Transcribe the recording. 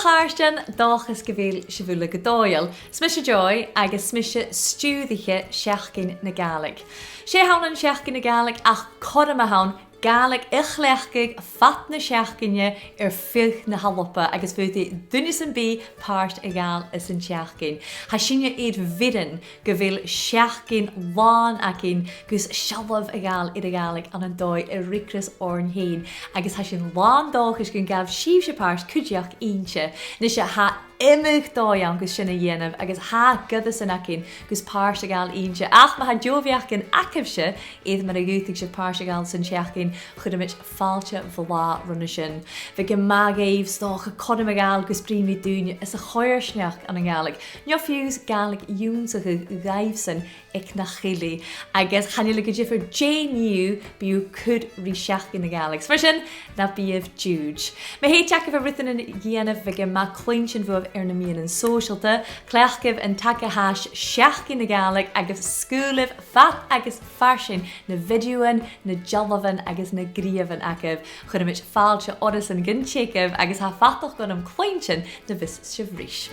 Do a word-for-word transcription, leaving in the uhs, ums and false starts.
Chàirdean, dòchas gu bheil sibh uile gu dòigheil. 'S mise Joy agus 's mise stiùiriche Seachdain na Gàidhlig. 'S e th' ann an Seachdain na Gàidhlig ach cothrom a th' ann Gàidhlig a chleachdadh fad na seachdain air feadh na h-Alba agus faodaidh duine sam bith pàirt a ghabhail san t-seachdain. Tha sinne air bhioran gu bheil seachdain làn againn gus sealbh a ghabhail air a' Ghàidhlig ann an dòigh a fhreagras oirnn fhèin, agus tha sinn làn dòchais gun gabh sibhse pàirt cuideachd innte. Nise, tha iomadh dòigh ann gus sin a dhèanamh agus tha goireasan againn gus pàirt a ghabhail innte, ach ma tha deagh bheachdan agaibhse air mar a dh'fhaodadh sibh pàirt a ghabhail san t-seachdain, chuireamaid fàilte bhlàth ron a sin. Bhiodh e math dhuibh 's dòcha cothrom a ghabhail gus bruidhinn ri daoine sa choimhearsnachd ann an Gàidhlig, no fiù 's Gàidhlig ionnsachadh dhaibhsan aig nach eil e. Agus chan eil e gu diofar dè nì thu, bidh thu a' cur ri Seachdain na Gàidhlig. 'S mar sin, na biodh diùid. Ma thèid agaibh air rudan a dhèanamh, bhiodh e math cluinntinn bhuaibh air na meadhanan sòisealta, cleachdaibh an taga-hais Seachdain na Gàidhlig agus sgaoilibh fad agus farsaing na bhidiothan, na dealbhan agus na gnìomhan agaibh. Chuireamaid fàilte orrasan gun teagamh agus tha fadachd orm cluinntinn na bhios sibh ris.